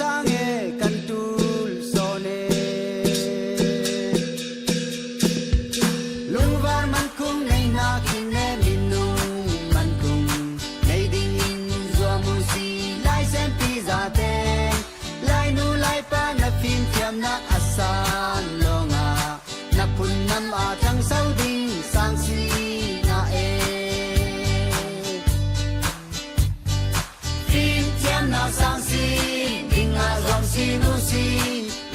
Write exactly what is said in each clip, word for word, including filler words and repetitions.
Tange kan tul sone. Lungvar man kung nei na king ne minung man kung nei ding in zua mu si lai sen pi za te. Lai nu lai pa na fin tiam na asan longa. Na pun nam a tang sau ding sang si na e. Fim tiam na sang si ding a zom si nu si.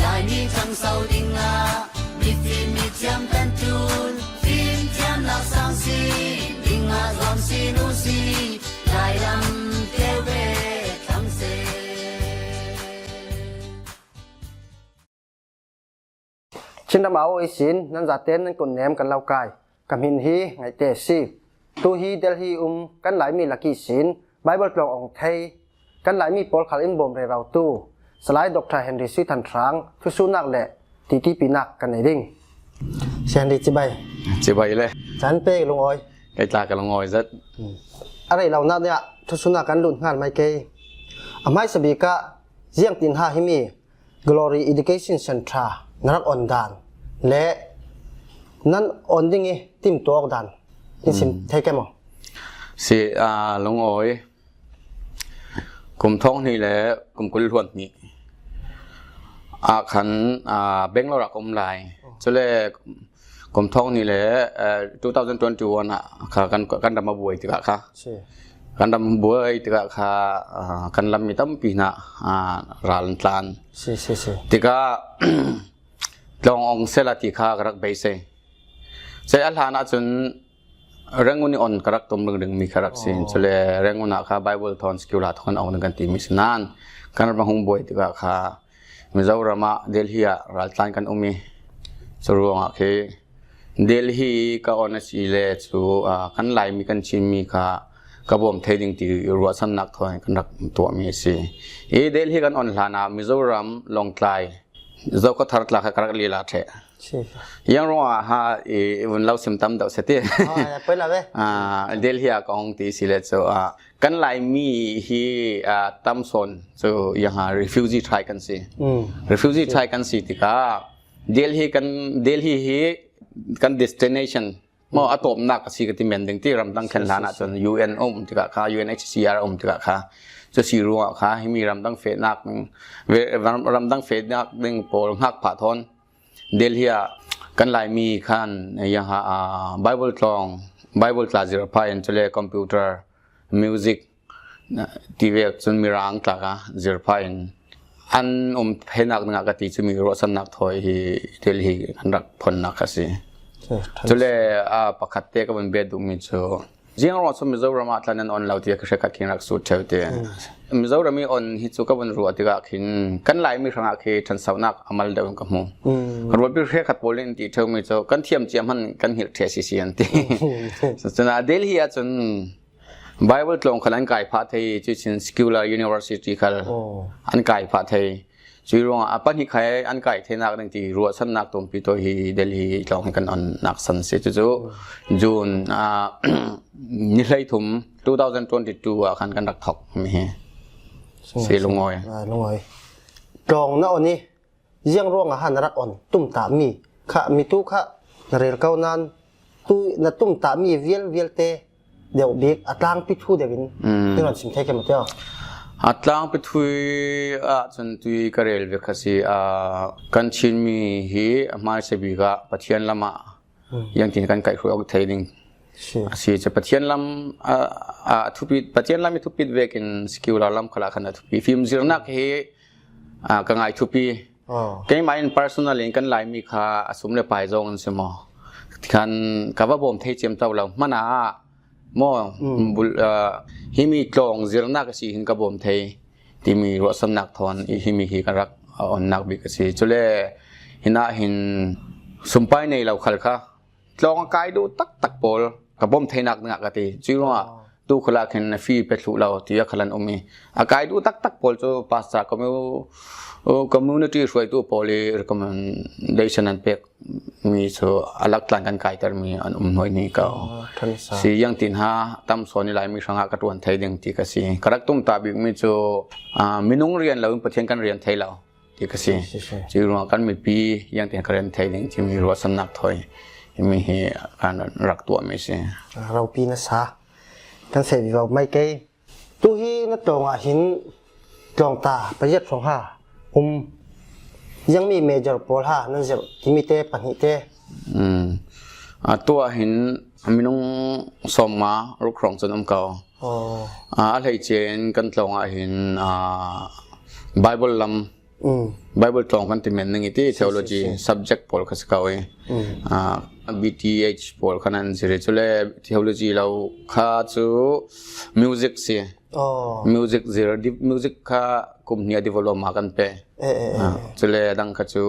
Lai mi tang sau ding a mi fim mi tiam kan tun. Fim tiam na sang si ding a zom si nu si. Lai lam keu be tang se. Chin ram au i sin, nan zaten nan kun nem kan lau kai. Ka min hi Ngaihte si. Tu hi Delhi um kan Laimi laki sin, Bible tlong ong thei kan Laimi pawl khal in bawm rerau tu Salai Doctor Henry Sui Than Thrang thusunak le titipinak kan nei ding. Si Henry, cibai. Cibai le. Chan pe lungawi. Kei tla ka lungawi zat. A rei lo nak nia thusunak kan lut ngal mai kei. A mai sabi ka ziang tin ha himi Glory Education Centre na rak on dan le nan on ding i tim tuak dan in sim thei ke maw? Si, a, lungawi. Kum thawng hnih le kum kul hluan hnih a khan, a, Bangalore ah ka um lai. Cule kum thawng hnih le, eh, two thousand twenty-one ah kha kan, kan ram a buai tikah kha. Si. Kan ram buai tikah kha, ah, kan lam mi tampi hna, ah, ral an tlan. Si, si, si. Tikah tlawng ong sela ti kha ka rak beisei. Cei a hlan ahcun Rangoon i on ka rak tum ringring mi kha rak si. Oh. Cule Rangoon ah kha Bible thawn, secular thawn a on kan ti mi si nan kan ram hung buai tikah kha Mizoram ah Delhi ah raltlan kan um i cu ruangah khi Delhi ka on a si le cu, ah, kan Laimi kan Chinmi kha ka bawm thei ding ti ruahsannak thawn kan rak tuahmi a si. I Delhi kan on hlan ah Mizoram, Lawngtlai, Zokhawthar tla kha ka rak lila ṭheh. Si. Yang ruangah ha i vun lo sim tam deuh seh ti. Ah, ya, poi lo ve. Ah, Delhi ah ka hung ti si le cu, ah, kan Laimi hi, ah, tam sawn cu yang ha refugee ṭhai kan si. Mm. Refugee ṭhai kan si tikah Delhi kan, Delhi hi kan destination maw, a tawpnak a si ka ti men ding ti, ramdang khen hlan ah cun U N a um tikah kha, U N H C R a um tikah kha, cu si ruangah kha himi ramdang fehnak ding, ve-, ram-, ramdang fehnak ding pawl hngak phah thawn Delhi ah kan Laimi khan yang ha, ah, Bible tlawng, Bible tla zir phah in cule computer, music, ti vek cun Mirang tlak a zir phah in an um pheinak dingah ka ti cu mi ruahsannak thawi hi Delhi kan rak phonnak a si. Cule, a, pakhat te ka vun bet duhmi cu ziang ruang cu Mizoram ah tla nan on lo tiah ka hrekkhat khin rak sut ṭheu te. Mizoram i on hi cu ka vun ruah tikah khin kan Laimi hrangah khi ṭhansonak a mal deuh in ka hmu. Ka rualpi hrekkhat pawl in ti ṭheumi cu kan thiam cia hmanh kan hngilh ṭheh sisi an ti. Cun a Delhi ah cun Bible tlawng khal an kai phah thei, cucin secular university khal an kai phah thei. Cui ruangah a pahnih khai an kai theinak ding ti ruahsannak tumpi tawh hi Delhi tlawng hi kan onnak san si. Cucu June, ah, ni hleithum two thousand twenty-two ah khan kan rak thok mi hi. Si lungawi. Ah, lungawi. Tlawng na on i ziang ruangah ha na rak on tumtah mi kha, mi tu kha na rel ko nan tu na tumtah mi vial vialte deuh bik a tlangpi thu deuh in ti nan sim thei ke maw tio? A tlangpi thu ah cun tui ka rel ve kha si, ah, kan Chinmi hi a hmaisa bik ah Pathian lam ah ziangtin kan kaihhruai awk thei ding a si cu Pathian lam, ah, ah, a thupi, Pathian lam i thupit vekin secular lam khalah khan a thupi. Fimzirnak hi, ah, ka ngai thupi. Keimah in personal in kan Laimi kha a sum le pai zong an si maw? Khan ka va bawm thei ciamco lo. Hmanh ah maw, bul-, ah, himi tlawng zirnak a si hin ka bawm thei timi ruahsannak thawn i himi hi kan rak a onnak bik a si. Cule hinah hin sumpai nei lo khal kha tlawng a kai duh taktak pawl ka bawm theinak dingah ka ti. Cui ruangah tu khalah khin a fee pe thluh lo ti a khalan um i a kai duh taktak pawl cu pastor commu-, Aw, community hruaitu pawl i recommendation an pek mi chu a lak tlan kan kaiter mi an um hnuai ni ka aw. Ah, thansa. Si yang tin ha tam sawn i lai mi hranga ka tuan thei ding ti ka si. Ka rak tum ta bik mi chu, ah, minung rian lo in Pathian kan rian thei lo ti ka si. Si, si, si. Ci ruang kan mipi yang tin ka rian thei ding ci mi ruahsannak thawi mi hi kan rak tuah mi si. Ah, ropi na sa. Kan sei vivo mai kei. Tu hi na tlawngah hin tlawngta pariat hrawng ha um. Ziangmi major pawl ha nan zirh timi te pahnih te. Mm. A tuah hin minung sawmnga ruk hrawng cun um ko. Oh. A, a hleice in kan tlawngah hin, a, Bible lam Mm. Bible tlawng kan ti men ning i ti, si, si, theology si. Subject pawl kha si ko i. Mm. Ah, B T H pawl kha nan zir i cule theology lo kha cu music si. Oh. Music zir, di-, music kha kum hnih a diploma kan pe. Eh, eh, eh. Ah, cule a dang kha cu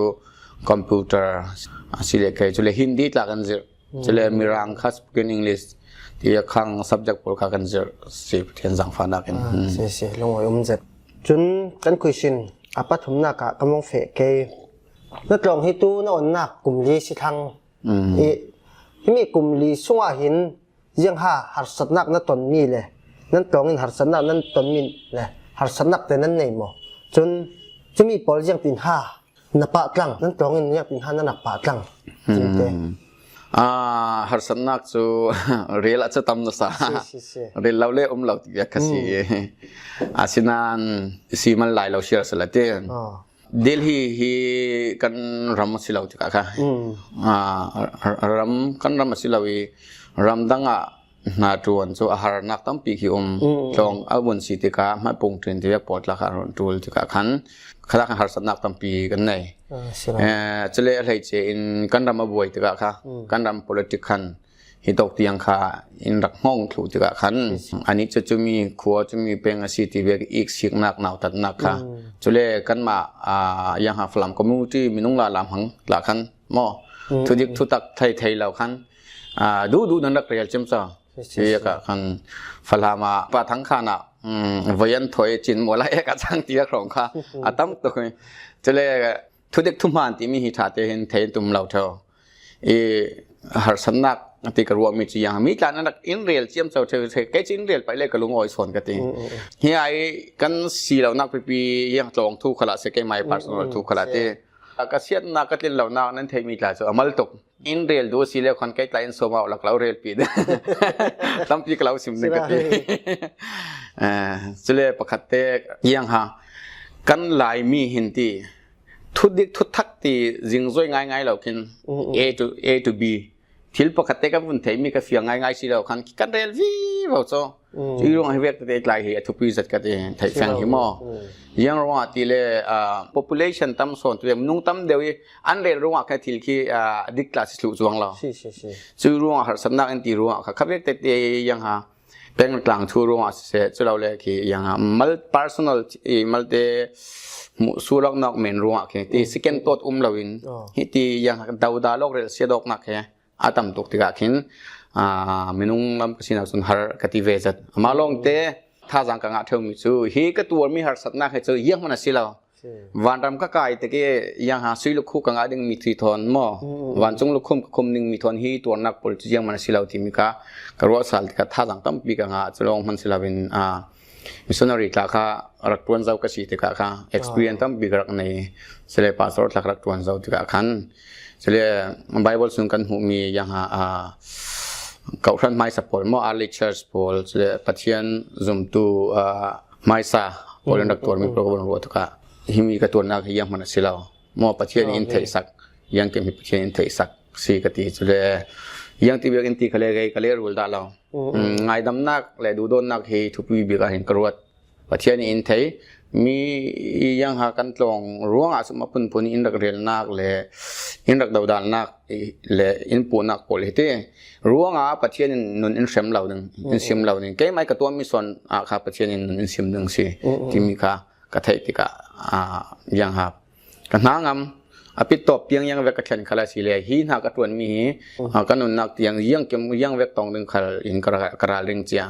computer a si le kei, cule Hindi tla kan zir. Cule Mirang kha spoken English ti a khang subject pawl kha kan zirh si Pathian zaangfahnak in. Ah, hmm. Si, si, lungawih um zet. Cun kan khuisin a pathumnak ah kan vung feh kei. Na tlawng hi tu na onnak kum li si thlang. Hmm. I, himi kum li sungah hin ziang ha harsatnak na tonmi le nan tlawng in harsatnak nan tonmi le harsatnak te nan nei maw? Cun cumi pawl ziang tin ha na pah tlang, nan tlawng in ziang tin ha na rak pah tlang. Cinte. Hmm. Ah, harsatnak cu rel ah cu tam na sa. Si, si, si. Rel lo le um lo ti ka si. Hmm. Asinain si mal lai lo siar sala te. Oh. Delhi hi kan ram a si lo tikah kha. Hmm. Ah, r-, r-, ram, kan ram a si lo i ram dang ah hna ṭuan cu a harnak tampi khi um. Mm. Tlawng a vun si tikah hmaipung ṭin tivek pawl tla kha a run ṭul tikah khan khalah khan harsatnak tampi kan nei. Ah, si lo. Eh, cule a hleice in kan ram a buai tikah kha, mm, kan ram politic khan hi tawk tiang kha in rak hngawng thluh tikah khan, si, si, anih cu cumi khua, cumi peng a si tivek i iksiknak, nautatnak kha. Mm. Cule kanmah, ah, Yang Ha Falam community minung la lam hang tla khan maw? Mm, thudik, mm, thutak thei thei lo khan, ah, duh duh nan rak rel ciamco. Si, si, si. Hi ka khan Falam ah Pa Thang Khan ah, mm, voi an thawi cin maw lai ek a cang ti a hrawng kha a tam tuk. Cule thudik thuhmaan timi hi ṭha te hin thei an tum lo ṭheo. I harsatnak ti ka ruahmi cu yang mi tla nan rak in rel ciamco ṭheo, kei cu in rel paih le ka lungawi sawn ka ti. Mm, mm, mm. Hi ai kan si lonak pipi yang tlawng thu khalah si, keimah personal, mm, mm, thu khalah si, ti. Ka siatnak, ka tlin lonak nan theihmi tla cu a mal tuk. In rel duh a si le khan kei tla in sawm ah lak lo relpi ding. Tampi ka lo sim ding ka ti. Si lai. Eh, cule pakhat te yang ha kan Laimi hin ti thudik thuthak ti zingzoi ngaingai lo khin, mm, mm, A to, A to B. Thil pakhat te kan vun theihmi ka fiang ngaingai si lo khan kan rel vivo cu. Mm. Cu ruang hi vek tete tlai hi a thupi zet ka ti, theih fiang hi maw? Mm. Ziang ruangah ti le, ah, population tam sawn tu, minung tam deuh i an rel ruangah kha thil khi, ah, a dik tla si thluh cuang lo. Si, si, si. Cu ruangah harsatnak in ti ruangah kha, kha vek tete yang ha, peng tlang thu ruangah si seh, cu lo le khi yang ha, mal personal i malte hmuh sual awknak men ruangah khi ti, mm, second thought um lo in, oh, hi ti yang ha, doda lawk rel siat awknak he a tam tuk tikah khin, aa, minung lam ka sinak cun har ka ti ve zat. Amah lawngte thazaang ka ngah ṭheomi cu hi ka tuarmi harsatnak hi cu zianghman a si lo. Si. Vanram ka kai tik i ziang ha sui lukhu ka ngah dingmi thi thawn maw? Mm, mm, mm. Vancung lukhum ka khum dingmi thawn hi tuarnak pawl cu zianghman a si lo timi kha ka ruahsal tikah thazaang tampi ka ngah. Cu lawng hman si loin, aa, missionary tla kha rak ṭuan zo ka si tikah kha experience, ah, tampi ka rak nei. Cule pastor tla kha rak ṭuan zo tikah khan, cule Bible sung kan hmuhmi ziang ha, ah, kawhhran hmaisa pawl maw, early church pawl, cule Pathian zumtu, ah, hmaisa pawl in rak tuarmi pawl ka vun ruah tikah himi ka tuarnak hi zianghman a si lo. Maw Pathian in, ah, theihsak, ziangkim hi Pathian in theihsak si ka ti. Cule ziang ti bik in ti kha le kei ka le rul dah lo. Mm, mm. Mm, ngaidamnak le duhdawtnak hi thupi bik ah hin ka ruat. Pathian in thei, mi ziang ha kan tlawng ruangah sum a phunphun in rak relnak le in rak dodalnak le in puhnak pawl hi ti ruangah Pathian in nun in hrem lo ding, in sim lo ding. Keimah ka tuahmi sawn ah kha Pathian in nun in sim ding si, mm, mm, timi kha ka theih tikah, ah, ziang ha ka hna ngam a pittawp tiang ziang vek ka thlen kha lai si le hi hna ka ṭuanmi hi, mm, ah, ka nunnak tiang ziangkim ziang vek tong ding khal in ka ra-, ka ralring cia.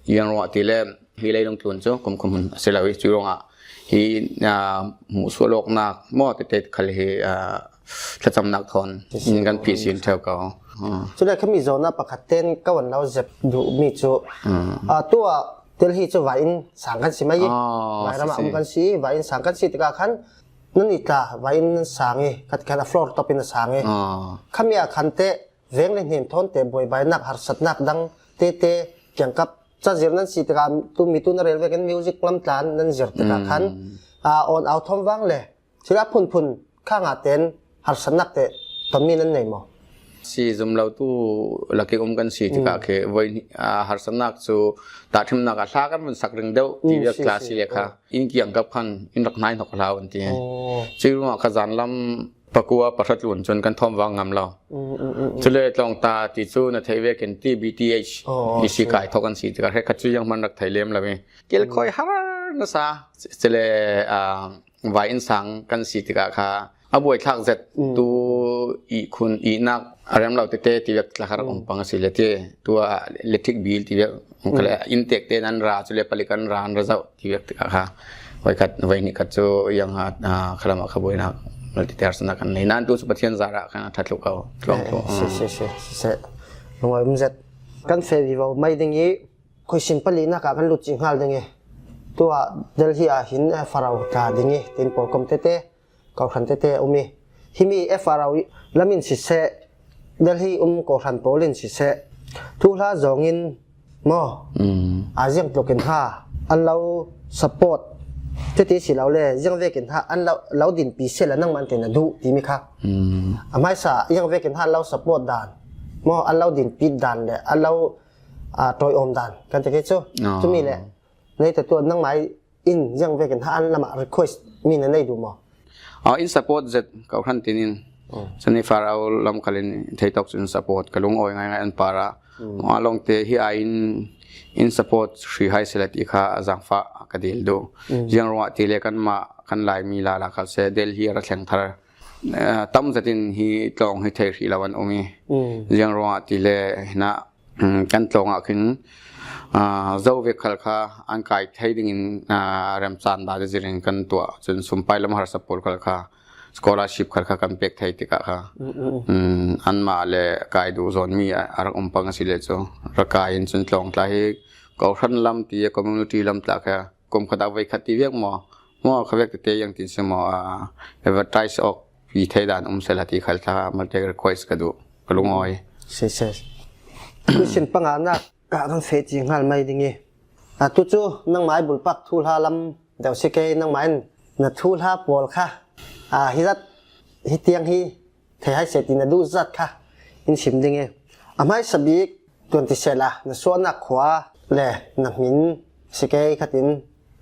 Ziang ruangah ti le hi leilung tlun cu kumkhum hun a si lo i cu ruangah Hi, ah, musualawknak maw tete khal hi, ah, thlacamnak thawn in kan phihsin ṭheu ko. Ah. Cule khami zawna pakhat ten ka van lo zep duhmi cu, ah, tuah Delhi cu vai in sang kan si mai i, ah, vai ramah um kan si i, vai in sang kan si tikah khan nan i tla vai in nan sang i, khat khan a floor top in a sang i. Ah. Khami ah khan teh veng le hnen thawn te buaibainak harsatnak dang tete kiangkap cazir nan si tikah tu mi tu na rel vekin music lam tlan nan zir tikah khan, ah, on au thawm vang le Sila phunphun kha ngah ten harsatnak te tonmi nan nei maw? Si zum lo tu lakik um kan si tikah khi voi ni, ah, harsatnak cu tahṭhimnak ah hla kan vun sak ring deuh ti viak tla si le kha in kiangkap khan in rak hnai hnok hlau an ti. Cuih ruangah kha zanlam pakua pahra tlun cun kan thawm vang ngam lo. Cule tlawngta ti cu na theih vekin T B T H i si kai thawk an si tikah hrekkhat cu zianghman rak thei lem lo i kilkhawi har na sa. Cule, ah, vai in sang kan si tikah kha a buaithlak zet tu ihkhun ihnak a rem lo tete ti vek tla kha rak um pang a si le ti tu a electric bill ti vek kha le inntek te nan ra cule palik an ra an ra zoh ti vek tikah kha voi khat voi hnih khat cu yang ha, ah, khalam ah kha buainak mal tete harsatnak kan nei nan tu cu Pathian zarah khan a ṭha thluh ko tluang thluh. Si, si, si, si, si. Lungawi um zet. Kan feh vivo mai ding i khuaisin palinak ah kan lut cih hngal ding i tuah Delhi ah hin, eh, F R O tla ding i tin pawlkom tete kohhran tete a um i, himi F R O lam in siseh, Delhi um kohhran pawl in siseh, thuhla zawngin maw, a ziang tlukin ha an lo support tete si lo le ziang vekin ha an lo, lo dinpi sehla nangmah an te na duh timi kha a hmaisa ziang vekin ha an lo support dan maw, an lo dinpi dan le an lo, ah, tawiawm dan kan ti kei cu. Cumi le Nei tatuan nangmah in ziang vekin ha an lamah request mi na nei duh maw? Ah, in support zet ko hran tin in. Cun i Faro lam khal in thei tawk cun support ka lungawi ngaingai an par ah. Ah, lawngte hi ai in, in support hri hai sila ti kha a zaangfah ka dil duh. Ziang ruangah ti le kanmah kan Laimi lala khal se Delhi a ra thleng thar, eh, tam zetin hi tlawng hi thei hrih lo an um i. Ziang ruangah ti le hinah, um, kan tlawng ah khin, ah, zo vek khal kha an kai thei dingin, ah, remcaan dah zirin kan tuah. Cun sumpai lam harsa pawl khal kha scholarship khal kha kan pek thei tikah kha, um, anmah le kai duh zawnmi a, a rak um pang a si le cu ra kai in cun tlawng tla hi kohhran lam ti, community lam tla kha kum khat ah voi khat ti vek maw? Maw kha vek tete yang tin si maw, ah, advertise awk pi thei dan um sela ti khal tla malte request ka duh, ka lungawi. Si, si. Tuisin panganak ka kan feh ci hngal mai ding i. Ah, tu cu nangmah i bulpak thuhla lam deuh si kei, nangmah in na thuhla pawl kha, ah, hi zat, hi tiang hi thei hai seh ti na duh zat kha in sim ding i. A hmaisa bik tuan ti sehla na suahnak khua le na hmin si kei khatin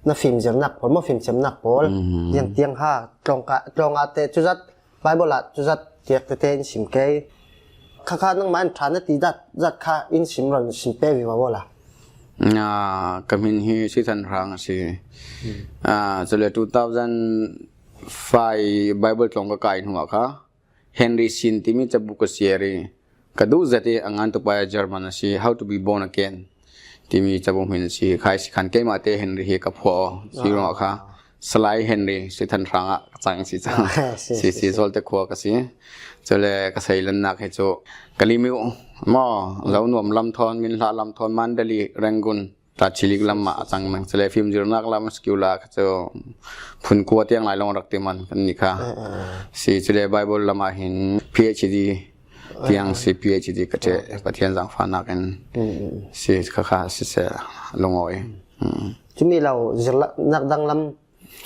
na fimzirnak pawl maw, fimcemnak pawl ziang tiang ha tlawng ka, tlawng ah te cuzat Bible ah cuzat tiak tete in sim kei. Kha kha nangmah in ṭha na ti dat zat kha in sim ron sim pe vivo la. Ah, ka hmin hi Sithan Hrang a si. Ah, cule two thousand five Bible tlawng ka kai hnuah kha Henry Sin timi cabu ka siar i, ka duh zet i a ngan tupai a German a si, How to Be Born Again timi cabu hmin a si. Khai si khan keimah te Henry hi ka phuah aw. Si ruangah kha Salai Henry Sithan Hrang ah ka cang si cang. Si, si, si, si. Sawlte khua ka si. Cule ka seilannak hi cu ka lim uh maw, Zonuam lam thawn, Minhla lam thawn, Mandali, Rangoon, Tachilik lam ah a cang nang. Cule fimzirnak lam secular kha cu phun kua tiang lai lawng rak ti man kan ni kha. Si, cule Bible lam ah hin P H D tiang si, P H D ka ṭheh, Pathian zaangfahnak in si kha kha si se lungawi. Cumi lo zirnak dang lam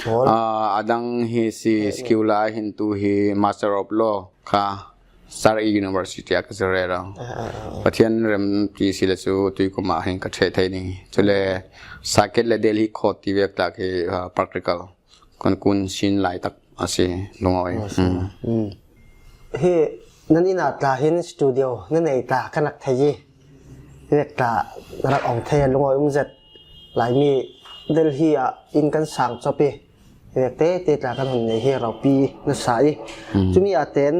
Ah, a dang hi si secular ah hin tu hi Master of Law kha Sar University ah ka zir rero. Pathian rem ti si le cu tuikum ah hin ka ṭheh thei ding. Cule Circuit le Delhi Court ti vek tla khi, ah, practical kan kun sin lai tak a si lungawi. Hi nan inn ah tla hin studio na nei tla kan rak thei i, vek tla na rak ong thei a lungawi um zet. Laimi Delhi ah inn kan sang cop i, vek tete tla kan hun nei hi ropi na sa i. Cumi ah ten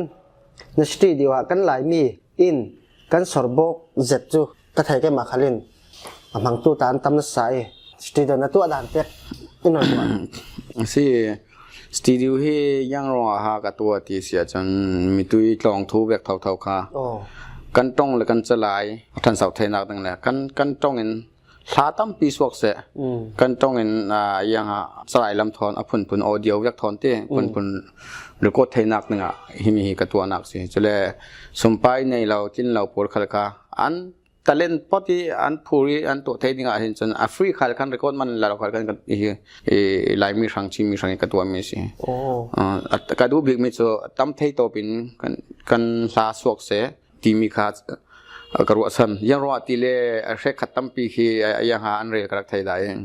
na studio ah kan Laimi inn kan sorbawk zet cu ka thei keimah khal in a hmangtu ta an tam na sa i, studio na tuah dan tek in on tuah. Si, studio hi ziang ruangah ha ka tuah ti si ahcun mitui tlawng thu vek thotho kha. Oh. Kan ṭong le kan calai a ṭhansau theinak ding le kan, kan ṭong in hla tampi suak seh. Mm. Kan ṭong in, ah, ziang ah calai lam thawn a phunphun audio vek thawn ti, mm, phunphun record theinak dingah himi hi ka tuahnak si. Cule sumpai nei lo, tlin lo pawl khal kha an talent pawt i an phur i an tuah thei dingah hin cun a free khal khan record man la lo khal khan kan i, i Laimi hrang, Chinmi hrang i ka tuahmi si. Oh. Ah, a, ka duh bikmi cu tam thei tawpin kan, kan hla suak seh timi kha, ah, ka ruahsan. Ziang ruah ti le a hrekkhat tampi khi a, a ziang ha an rel ka rak thei lai.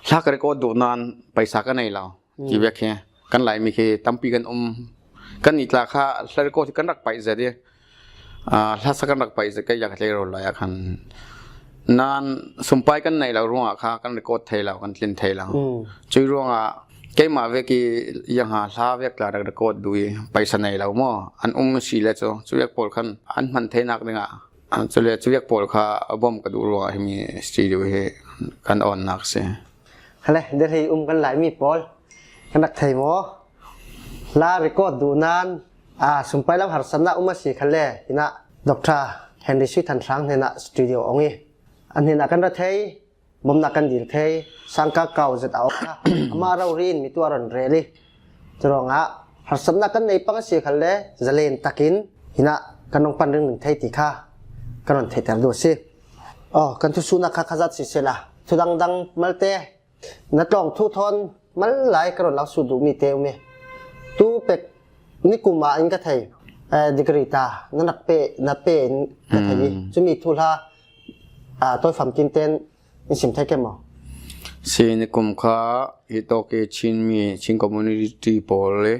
Hla ka record duh nain paisa ka nei lo. Ti vek hi kan Laimi khi tampi kan um. Kan i tla kha hla record hi kan rak paih zet i, ah, hla sa kan rak paih zet ka yak hlei rol lai ah khan nan sumpai kan nei lo ruangah kha kan record thei lo, kan tlin thei lo. Mm. Cui ruangah keimah vek i ziang ha hla vek tla rak record duh i paisa nei lo maw? An um si le cu, cu vek pawl khan an hman theinak dingah, ah, cule cu vek pawl kha a bawm ka duh ruangah himi studio hi kan awnnak si. Khale, Delhi um kan Laimi pawl kan rak thei maw? Hla record duh nain, ah, sumpai lam harsatnak um a si khale, hinah Doctor Henry Sui Than Hrang hnenah studio ong i an hnenah kan ra thei, bawmhnak kan dil thei, sangka kau zet a ong kha. Amah rori in mitu a ron rel i, curuangah harsatnak kan nei pang a si khale, zalen takin hinah kan ong pan ringring thei ti kha kan ron theihter duh a si. Oh, kan thusuhnak kha khazat sisela, thudang dang malte, na tlawng thu thawn mal lai ka ron lau sut duhmi te um i. Tu pek nikum ah in ka thei, eh, degree ta na rak pe, na pe in ka thei i. Mm. Cumi thuhla, ah, Toifam Kim ten in sim thei ke maw? Si, nikum kha hi tawk i Chinmi, Chin community pawl le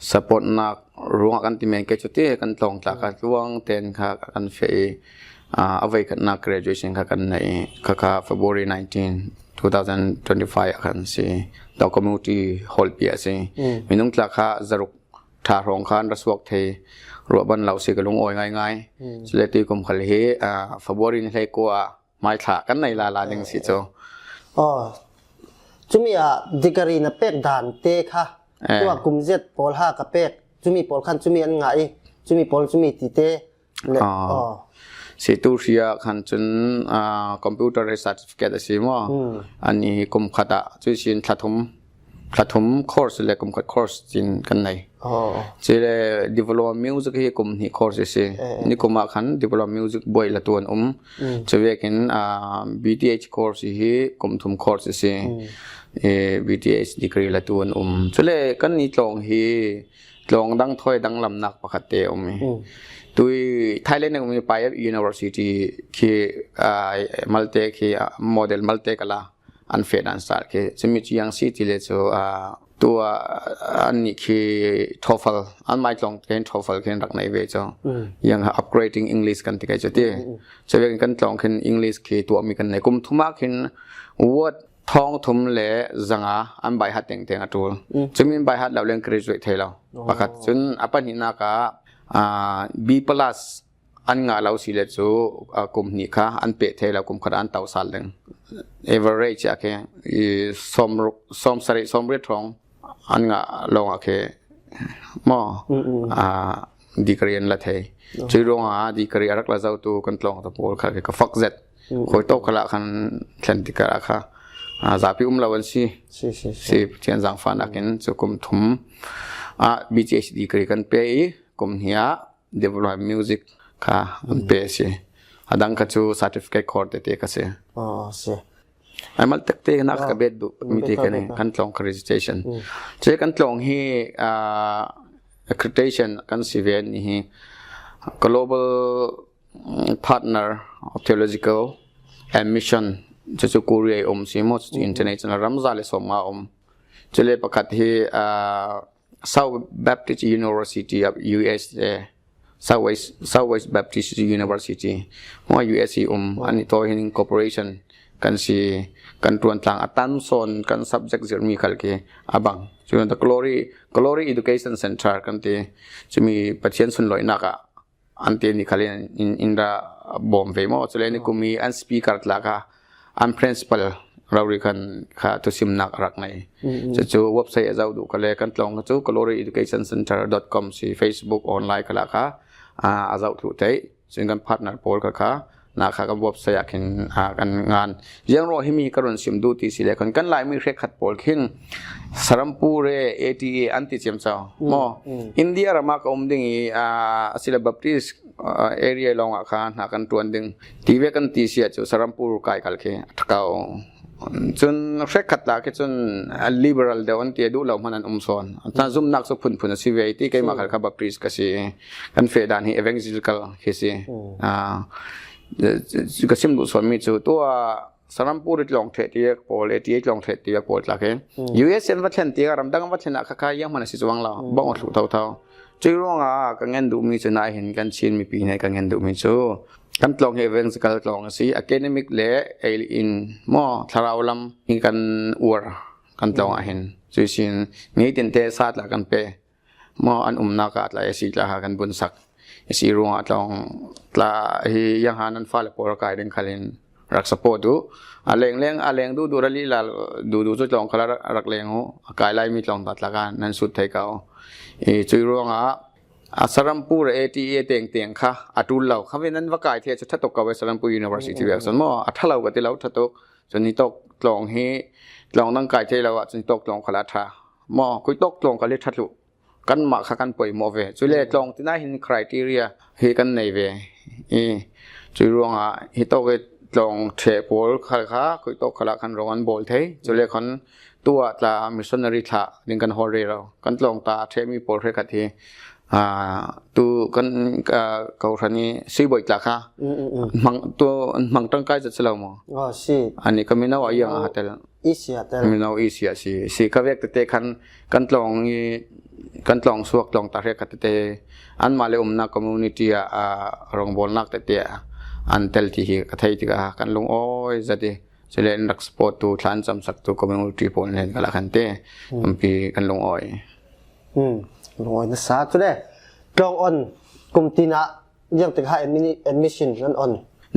supportnak ruangah kan ti men ke cuti kan tlawng tla kha tluang ten kha kan feh i, ah, a voikhatnak graduation kha kan neih i, kha kha February nineteen, two thousand twenty-five ah kan si. Tawk community hall pi ah si. Mm. Minung tla kha zaruk ṭha hrawng kha an ra suak thei ruah ban lo si ka lungawi ngaingai. Mm. Cule tui kum khal hi, ah, February ni hleikua ah hmaithla kan nei lala ding si cu. Oh, cumi ah degree na pek dan te kha, eh, tua kum zet pawl ha ka pek, cumi pawl khan cumi an ngah i, cumi pawl cumi ti te le, ah, oh. Si tu hria khan cun, ah, computer certificate a si maw? Hmm. Ani hi kum khat ah, cui sin thla thum, thla thum course le kum khat course cin kan nei. Oh. Cule diploma music hi kum hnih course a si. Eh. Nikum ah khan diploma music buai latu an um. Mm. Cuvekin, ah, B T H course hi kum thum course a si. Mm. Eh, B T H degree latu an um. Cule kan i tlawng hi tlawng dang thawi dang lamnak pakhat te a um i. Mm. Tui Thailand a um i Payap University khi, ah, malte khi, ah, model malte kala an feh dan sal khi. Cumi cu ziang si ti le cu, ah, tua an nih khi TOEFL, an maitlawng khi TOEFL khi an rak nei ve cu. Mm. Ziang upgrading English kan ti kai cu ti. Mm, mm. Cuvekin kan tlawng khin English khi tuahmi kan nei. Kum thum ah khin word thawng thum le zanga an baihat tengteng a ṭul. Mm. Cumi an baihat lo le an graduate thei lo. Oh. Pakhat. Cun a pahnihnak ah, ah, B plus an ngah lo si le cu, ah, kum hnih kha an peh thei lo, kum khat an to sal ding. Average ah khi i sawm ruk, sawm sarih, sawm riat hrawng an ngah lawngah khi maw, mm, mm, ah, degree an la thei. Oh. Cui ruangah degree a rak la zotu kan tlawng ta pawl kha khi ka fak zet. Mm. Khuaito khalah khan thlen tikah kha, ah, zapi um lo an si. Si, si, si. Si, Pathian zaangfahnak in cu kum thum ah B T H degree kan pe i kum hnih ah development music kha an pe si. A dang kha cu certificate course tete kha si. Oh, si. Ai mal tekte nak ka bet duh mi te kan kan tlawng kha registration. Mm. Cule kan tlawng hi, ah, accreditation kan si ve ni hi global, mm, partner of theological and mission, cucu Korea i um si maw, cucu international ram za le sawm nga um. Cule pakhat hi, ah, South Baptist University of U S A, Southwest, Southwest Baptist University, maw U S A um, an i thawi hin cooperation kan si, kan ṭuan tlang a tan sawn kan subject zirhmi khal khi a bang. Cun the Glory, Glory Education Center kan ti, cumi Pathian sunlawinak ah an ti ni khal in, in, in ra bawm ve maw. Cule ni kum i an speaker tla kha an principal rori khan kha thusimnak a rak nei. Cucu website a zoh duh kha le kan tlawng kha cu Glory Education Center dot com si, Facebook online khalah kha a zoh thluh theih. Cun kan partner pawl kha kha na kha kan website ah khin kan ngan. Ziang ruang himi ka run sim duh ti si le khan kan Laimi hrekkhat pawl khin Sarampore A T A an ti ciamco maw? India ram ah ka um ding i a si le Baptist area lawng ah kha hna kan ṭuan ding ti ve kan ti si ah cu Sarampore kai kal khi a ṭhakau. Cun hrekkhat tla khi cun liberal deuh an ti, a duh lo hman an um sawn. Cun zumhnak cu phunphun a si ve ti, keimah khal kha Baptist ka si. Kan feh dan hi evangelical khi si. Ka sim duh sawnmi cu tuah Sarampore tlawng ṭheh tiak pawl, A T A tlawng ṭheh tiak pawl tla khi U S an va thlen tiak, ramdang an va thlen ah kha kha zianghman a si cuang lo, bang aw thluh thotho. Cuih ruangah ka ngen duhmi cu nahin kan Chin mipi hna ka ngen duhmi cu kan tlawng hi evangelical tlawng a si, academic le ei in maw thlarau lam hi kan uar kan tlawng ah hin. Cuih sin ngei tinte sa tla kan pe maw an umnak ah tla A C tla ha kan bunsak. A si ruangah tlawng tla hi yang ha nan fale pawl a kai ding khalin rak support uh. A lengleng a leng duhduh rali la duhduh cu tlawng khala rak leng uh. A kai laimi tlawng ta tla kha nan sut thei ko. I cuih ruangah a Sarampore A T A tengteng kha a ṭul lo. Kha ve nan va kai thei cu ṭha tuk ko ve Sarampore University viak cun maw a ṭha lo ka ti lo ṭha tuk. Cun hi tawk tlawng hi tlawng nan kai thei lo ah cun hi tawk tlawng khala a ṭha. Maw khui tawk tlawng kha le ṭha thluh. Kanmah kha kan poimawh ve. Cule tlawng tinah hin criteria hi kan nei ve. I cuih ruangah hi tawk i tlawng ṭheh pawl khal kha khui tawk khalah khan rong an bawl thei. Cule khan tuah tla missionary thlah ding kan hawl rero. Kan tlawng ta ṭhehmi pawl hrekkhat hi tu kan kohhran i Sibawi tla kha hmang, tu an hmang ṭangkai zet si lo maw? Ani ka mino a iang a tel. Mino i sia si si ka vek tete khan kan tlawng i kan tlawng suak tlawng ta hrekkhat tete anmah le umnak community ah rongbawlnak tete an tel ti hi ka thei tikah kan lungawi zat i. Cule an rak support tu, thla an camsak tu community pawl nen kala kan te tampi kan lungawi. Lungawi nasa. Cule tlawng on kum tinah ziang tik ha admission nan on?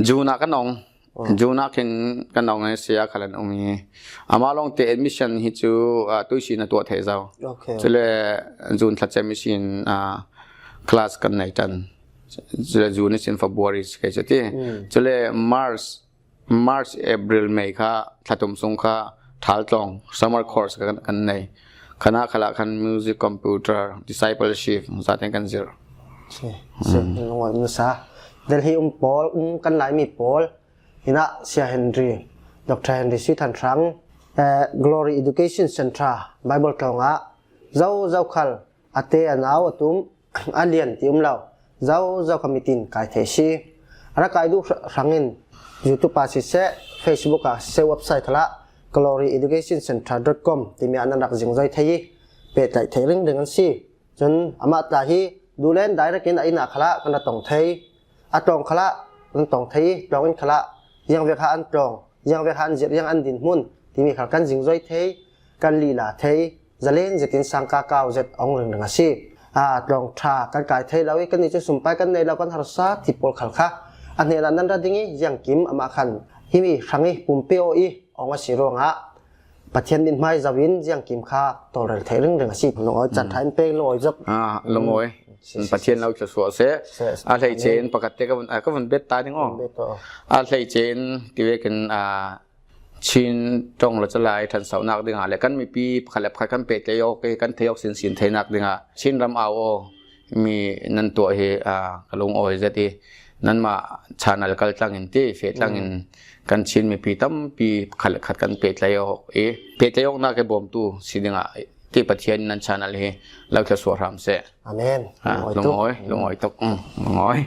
June ah kan ong. June ah khin kan ong i sia khal an um i. Amah lawngte admission hi cu tuisin a tuah thei zo. Cule June thla cem ihsin class kan nei ṭan. Cule June ihsin February si kei cu ti. Cule March March, April, May kha thlatum sung kha ṭhal tlawng summer course kan nei. Khanah khalah khan music, computer, discipleship zate kan zir. Lungawi nasa. Delhi um pawl, um kan Laimi pawl hinah Sia Henry, Doctor Henry Sui Than Hrang, Glory Education Centre Bible tlawngah zo zo khal a te a nau a tum a lian ti um lo, zo zo kha mitin kai thei si. A rak kai duh hrangin YouTube ah siseh, Facebook ah siseh, website khalah Glory Education Centre dot com timi ah nan rak zingzoi thei i pehtlaih thei ringring an si. Cun amah tla hi duh len direct in a inn ah khalah kan ra tong thei. A tlawng khalah kan tong thei i tlawng in khalah ziangvek ha an tlawng, ziangvek ha an zirh, ziang an dinhmun timi khal kan zingzoi thei, kan lila thei. Zalen zetin sangka kau zet a ong ringring a si. Tlawng ṭha kan kai thei lo i kannih cu sumpai kan nei lo, kan harsa ti pawl khal kha a hnenah nan ra ding i ziangkim amah khan himi hrang i pumpe aw i ong a si ruangah Pathian mithmai zo in ziangkim kha tawlrel thei ringring a si. Lungawi can ṭha in pek lungawi zok. Lungawi. Pathian lo thluasuah seh. A hleice in pakhat te ka vun bet ta ding aw. A hleice in tivekin Chin ṭong le calai ṭhansohnak dingah le kan mipi pakhat le pakhat kan pehtlai awk i kan thei awk sinsin theinak dingah Chin ram au aw mi nan tuah hi ka lungawi zet i nanmah channel kal tlangin ti feh tlangin kan Chin mipi tampi pakhat le pakhat kan pehtlai awk i pehtlai awknak i bawmtu si dingah ti Pathian in nan channel hi lo thluasuah hram seh. Amen. Lungawi, lungawi tuk. Lungawi.